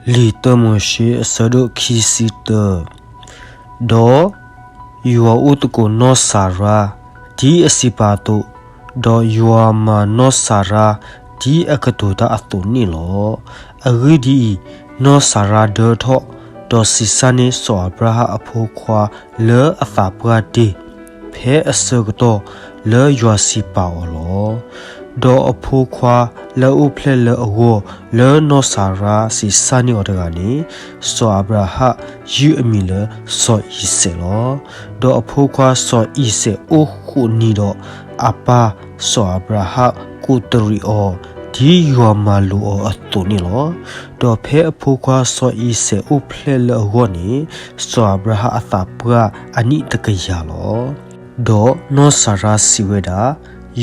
လံာ်တၢမိၤၡ့ အဆၢဒိၣ်ခံဆံတၢ. ဒီးယွၤအိၣ်သကိးနီၢ်စၤရါ ဒ်အစံးပာ်အသိး, ဒီးယွၤမၤနီၢ်စၤရါ ဒ်အကတိၤတၢ်အသိးန့ၣ်လီၤ. အဂ့ၢ်ဒ်အံၤ, နီၢ်စၤရါဒၢထီၣ်, ဒီးစံးစၢ်န့ၢ်စီၤအၤဘြၤဟၣ်အဖိခွါလၢအသးပှၢ်တ့ၢ်, ဖဲအဆၢကတီၢ်လၢယွၤစံးပာ်အီၤလီၤ. ဒီးအဖိခွါလၢအအိၣ်ဖျဲၣ်လၢအဂီၢ် လၢနီၢ်စၤရါစံးစၢ်န့ၢ်အီၤတဂၤန့ၣ်, စီၤအၤဘြၤဟၣ်ယုၢ်အမံၤလၢစီၤအံၤစဲးလီၤ. ဒီးအဖိခွါစီၤအံၤစဲးအိၣ်ဃိးနံၤဒီး, အပၢ်စီၤအၤဘြၤဟၣ်ကိးတရံးအီၤ, ဒ်ယွၤမၤလိာ်အီၤအသိးန့ၣ်လီၤ. ဒီးဖဲအဖိခွါစီၤအံၤစဲးအိၣ်ဖျဲၣ်လၢအဂီၢ်န့ၣ်, စီၤအၤဘြၤဟၣ်အသးပှၢ်အနံၣ်တကယၤလီၤ. ဒီးနီၢ်စၤရါစံးဝဲဒၣ်,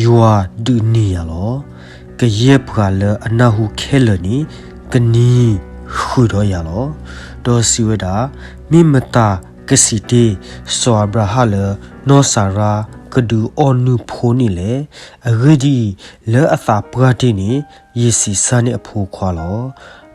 ယွၤဒုးနံၤယၤလီၤ. ကယဲၢ်ပှၤလၢအနၢ်ဟူခဲလၢာ်န့ၣ်, ကနံၤဃုာ်ဒီးယၤလီၤ. ဒီးစံးဝဲဒၣ်, မ့ၢ်မတၤကစံးတ့ၢ်စီၤအၤဘြၤဟၣ်လၢ နီၢ်စၤရါကဒုးအီၣ်နုၢ်ဖိန့ၣ်လဲၣ်. အဂ့ၢ်ဒ်အံၤ, လၢအသးပှၢ်တ့ၢ်န့ၣ်, ယစံးစၢ်န့ၢ်အဖိခွါလီၤ.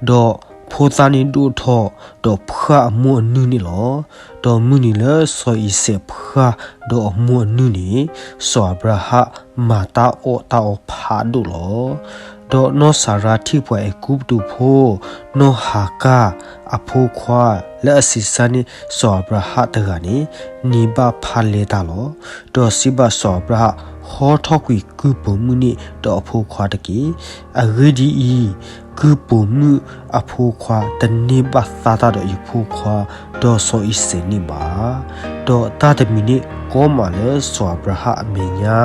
ဒီးဖိသၣ်န့ၣ်ဒိၣ်ထီၣ်, ဒီးဖှၣ်အမိၢ်အနုၢ်န့ၣ်လီၤ. ဒီးမုၢ်နံၤလၢစီၤအံၤစဲးဖှၣ်ဒီးအမိၢ်အနုၢ်န့ၣ်, စီၤအၤဘြၤဟၣ်မၤတၢ်အီၣ်တၢ်အီဖးဒိၣ်လီၤ. ဒီးနီၢ်စၤရါထံၣ်ပှၤအဲၤကူပတူးဖိ, နီၢ်ဟၤကၢ်အဖိခွါလၢအစံးစၢ်န့ၢ်စီၤအၤဘြၤဟၣ်တဂၤန့ၣ်, နံၤဘၣ်ဖးလဲတၢ်လီၤ. ဒီးစံးဘၣ်စီၤအၤဘြၤဟၣ်, ဟီထီၣ်ကွံာ်ကုၢ်ပိာ်မုၣ်န့ၣ်ဒီးအဖိခွါတက့ၢ်. အဂ့ၢ်ဒ်အံၤ, ကုၢ်ပိာ်မုၣ်အဖိခွါတန့ၢ်ဘၣ်သါတၢ်ဒီးယဖိခွါဒီးစီၤအံၤစဲးန့ၣ်ဘၣ်. ဒီးတၢ်တမံၤန့ၣ်ကီမးလၢစီၤအၤဘြၤဟၣ်အမဲာ်ညါ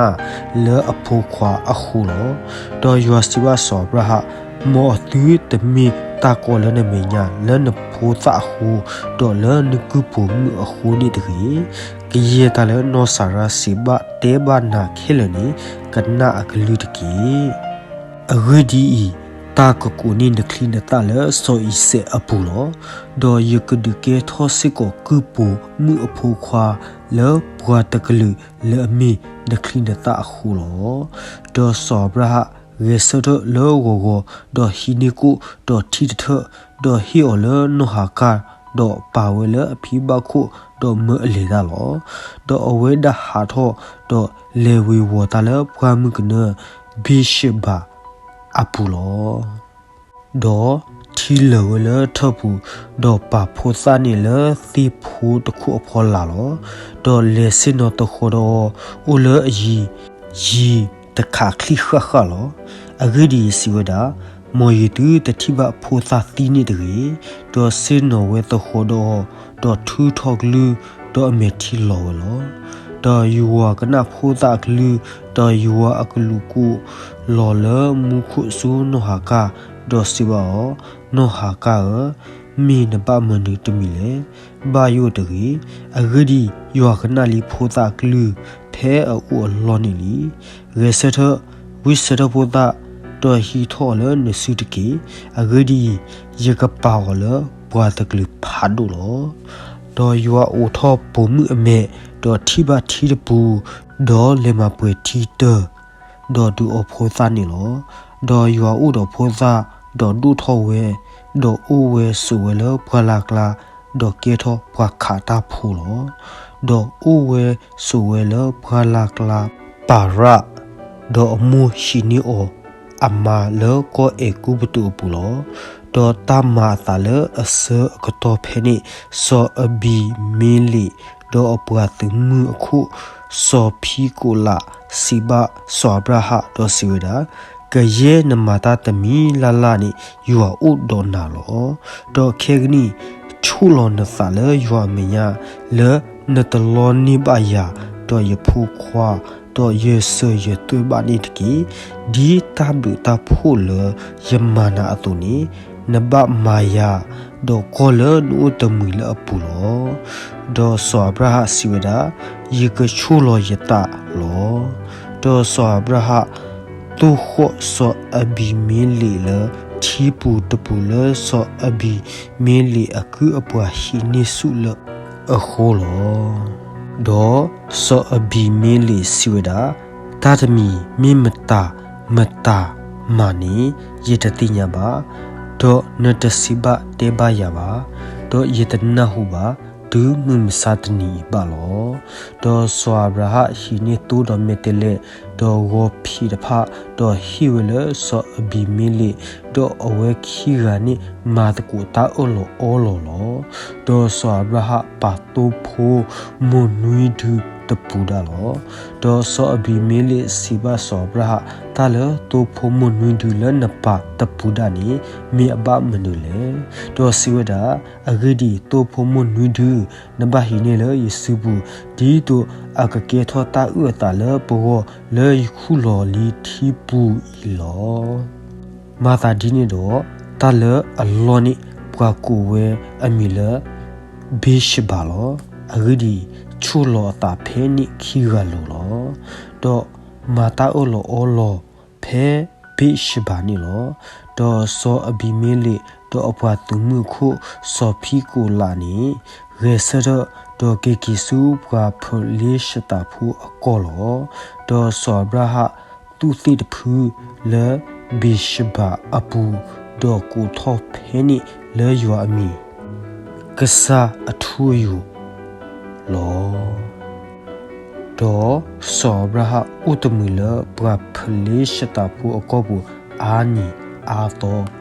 လၢအဖိခွါအဃိလီၤ. ဒီးယွၤစံးဘၣ်စီၤအၤဘြၤဟၣ်, မ်အသုတမ့ၢ်တၢ်ကီလၢနမဲာ်ညါလၢနဖိသၣ်အဃိ, ဒီးလၢနကုၢ်ပိာ်မုၣ်အဃိန့ၣ်တဂ့ၤ. ကယဲၢ်တၢ်လၢနီၢ်စၤရါစံးဘၣ်တဲဘၣ်နၤခဲလၢာ်န့ၣ်, ကနၣ်အကလုၢ်တက့ၢ်. အဂ့ၢ်ဒ်အံၤ, တၢ်ကကိးန့ၢ်နချံနသၣ်လၢစီၤအံၤစဲးအပူၤလီၤ. ဒီးယကဒုးကဲထီၣ်စ့ၢ်ကီးကုၢ်ပိာ်မုၣ်အဖိခွါလၢပှၤတကလုာ်လၢအမ့ၢ်နချံနသၣ်အဃိလီၤ. ဒီးစီၤအၤဘြၤဟၣ်ဂဲၤဆၢထၢၣ်လၢဂီၤဂီၤ, ဒီးဟံးန့ၢ်ကိၣ်, ဒီးထံတထၢၣ်, ဒီးဟ့ၣ်အီၤလၢနီၢ်ဟၤကၢ်, ဒီးပာ်ဝဲလၢအဖံဘၣ်ခိၣ်, ဒီးမၢအလဲၤတၢ်လီၤ. ဒီးအဝဲဒၣ်ဟးထီၣ်, ဒီးလဲၤဝ့ၤဝီၤတၢ်လၢပှၢ်မုၢ်ကနၢ, ဘ့ၣ်ရှ့ဘၤအပူၤလီၤ. ဒီးထံလၢာ်ဝဲလၢထၢၣ်ပူၤ, ဒီးပာ်ဖိသၣ်န့ၣ်လၢသ့ၣ်ဖိတခိၣ်အဖီလာ်လီၤ. ဒီးလဲၤဆ့ၣ်နီၤသဃီၤဒီးအီၤ, အိၣ်လၢအယံၤ, ယံၤတခးချံၣ်ဃၣ်ဃၣ်လီၤ. အဂ့ၢ်ဒ်အံၤ, စံးဝဲဒၣ်, မ်ယသုတထံၣ်ဘၣ်ဖိသၣ်သံန့ၣ်တဂ့ၤ. ဒီးဆ့ၣ်နီၤဝဲသဃီၤဒီးအီၤ, ဒီးထုးထီၣ်ကလုၢ်, ဒီးအမဲာ်ထံလီၤဝဲလီၤ. ဒီးယွၤကနၣ်ဖိသၣ်အကလုၢ်, ဒီးယွၤအကလူးကိးလီၤလၢမူခိၣ်ဆူနီၢ်ဟၤကၢ်, ဒီးစံးဘၣ်အီၤ, နီၢ်ဟၤကၢ်ဧၢ, မ့ၢ်နဘၣ်မနုၤတမံၤလဲၣ်. ဘၣ်ယိၣ်တဂ့ၤ. အဂ့ၢ်ဒ်အံၤ, ယွၤကနၣ်လံဖိသၣ်အကလုၢ်ဖဲအအိၣ်အလီၢ်န့ၣ်လံ. ဂဲၤဆၢထၢၣ်, ဝံဆၢထၢၣ်ဖိသၣ်, ဒီးဟံးထီၣ်အီၤလၢနစုတက့ၢ်. အဂ့ၢ်ဒ်အံၤ, ယကပာ်အီၤလၢပှၤတကလုာ်ဖးဒိၣ်လီၤ. ဒီးယွၤအိးထီၣ်ပိာ်မုၣ်အမဲာ်, ဒီးထံၣ်ဘၣ်ထံတပူၤ, ဒီးလဲၤမၤပှဲၤထံတၢၢ်, ဒီးဒုးအီဖိသၣ်န့ၣ်လီၤ. ဒီးယွၤအိၣ်ဒီးဖိသၣ်, ဒီးဒိၣ်ထီၣ်ဝဲ, ဒီးအိၣ်ဝဲဆိးဝဲလၢပှၢ်လၢ်ကျါ, ဒီးကဲထီၣ်ပှၤခးတၢ်ဖိလီၤ. ဒီးအိၣ်ဝဲဆိးဝဲလၢပှၢ်လၢ်ကျါပၤရၣ်, ဒီးအမိၢ်ဟံးန့ၢ်အီၤအမါလၢကီၢ်အဲၤကူပတူးအပူၤလီၤ. ဒီးတၢ်မၤအသးလၢအဆၢအကတီၢ်ဖဲန့ၣ်, စီၤအဘံၤမ့လ့း, ဒီးအပှၤသုးမုၢ်အခိၣ်, စီၤဖံကိးလး, စံးဘၣ်စီၤအၤဘြၤဟၣ်, ဒီးစံးဝဲဒၣ်, ကယဲၢ်နမၤတၢ်တမံၤလၢ်လၢ်န့ၣ်, ယွၤအိၣ်ဒီးနၤလီၤ. ဒီးခဲကနံၣ်, ဆိၣ်လီၤနသးလၢယွၤအမဲာ်ညါ, လၢနတလီန့ၢ်ဘၣ်ယၤ, ဒီးယဖိခွါ, ဒီးယစၢၤယသွဲၣ်ဘၣ်န့ၣ်တက့ၢ်. ဒ်တၢ်ဘျုးတၢ်ဖှိၣ်လၢယမၤနၤအသိးန့ၣ်, နဘၣ်မၤယၤ, ဒီးကီၢ်လၢနအိၣ်တမှံၤလၢအပူၤလီၤ. ဒီးစီၤအၤဘြၤဟၣ်စံးဝဲဒၣ်, ယကဆိၣ်လီၤယသးလီၤ. ဒီးစီၤအၤဘြၤဟၣ်သိၣ်ဃီၣ်စီၤအဘံၤမ့လ့းလၢထံပူၤတပူၤလၢစီၤအဘံၤမ့လ့းအကုၢ်အပှၤဟံးန့ၢ်ဆူၣ်လၢအဃိလီၤ. ဒီးစီၤအဘံၤမ့လ့းစံးဝဲဒၣ်, တၢ်တမံၤမ့ၢ်မတၤမတၤမးန့ၣ် ယတသ့ၣ်ညါဘၣ်. ဒီးနတစံးဘၣ်တဲဘၣ်ယၤဘၣ်, ဒီးယတနၢ်ဟူဘၣ်, တုၤမုၢ်မဆါတနံၤအံၤဘၣ်လီၤ. ဒီးစီၤအၤဘြၤဟၣ်ဟံးန့ၢ်သိဒီးမဲာ်တဲးလဲး, ဒီးဂီၤဖံးတဖၣ်, ဒီးဟ့ၣ်ဝဲလၢစီၤအဘံၤမ့လ့း, ဒီးအဝဲခံဂၤန့ၣ်မၤသကိးတၢ်အၢၣ်လီၤအီလီၤလီၤ. ဒီးစီၤအၤဘြၤဟၣ်ပာ်သိဖိမိၢ်နွံဒုတပူၤဒၣ်လီၤ. ဒီးစီၤအဘံၤမ့လ့းစံးဘၣ်စီၤအၤဘြၤဟၣ်, တၢ်လၢသိဖိမိၢ်နွံဒုလၢနပာ်တပူၤဒၣ်န့ၣ် မ့ၢ်အဘၣ်မနုၤလဲၣ်. ဒီးစံးဝဲဒၣ်, အဂ့ၢ်ဒ်အံၤ, သိဖိမိၢ်နွံဒု နဘၣ်ဟံးန့ၢ်လၢယစုပူၤ, ဒ်သိးအကကဲထီၣ်တၢ်အုၣ်အသးလၢပဂီၢ်လၢယခူၣ်လီၤလံထံပူၤအံၤလီၤ. မၤသးဒ်န့ၣ်ဒီး, တၢ်လၢအလီၢ်န့ၣ် ပှၤကိးဝဲအမံၤလၢ ဘ့းရှဘၤလီၤ. အဂ့ၢ်ဒ်အံၤ, ဆိၣ်လီၤအသးဖဲန့ၣ်ခံဂၤလိၤလီၤ. ဒီးမၤတၢ်အၢၣ်လီၤအီလီၤဖဲဘ့းရှဘၤန့ၣ်လီၤ. ဒီးစီၤအဘံၤမ့လ့း ဒီးအပှၤသုးမုၢ်အခိၣ် စီၤဖံကိးလးန့ၣ် ဂဲၤဆၢထၢၣ်, ဒီးက့ၤက့ၤဆူပှၤဖလ့ၡသးဖိအကီၢ်လီၤ. ဒီးစီၤအၤဘြၤဟၣ်သူၣ်သ့ၣ်တဖုလၢဘ့းရှဘၤအပူၤ, ဒီးကိးထီၣ်ဖဲန့ၣ်လၢယွၤအမံၤ ကစၢ်အထူအယိာ်လီၤ. ဒီးစီၤအၤဘြၤဟၣ်အိၣ်တမှံၤလၢပှၤဖလ့ၡသးဖိအကီၢ်ပူၤအါနံၤအါသီ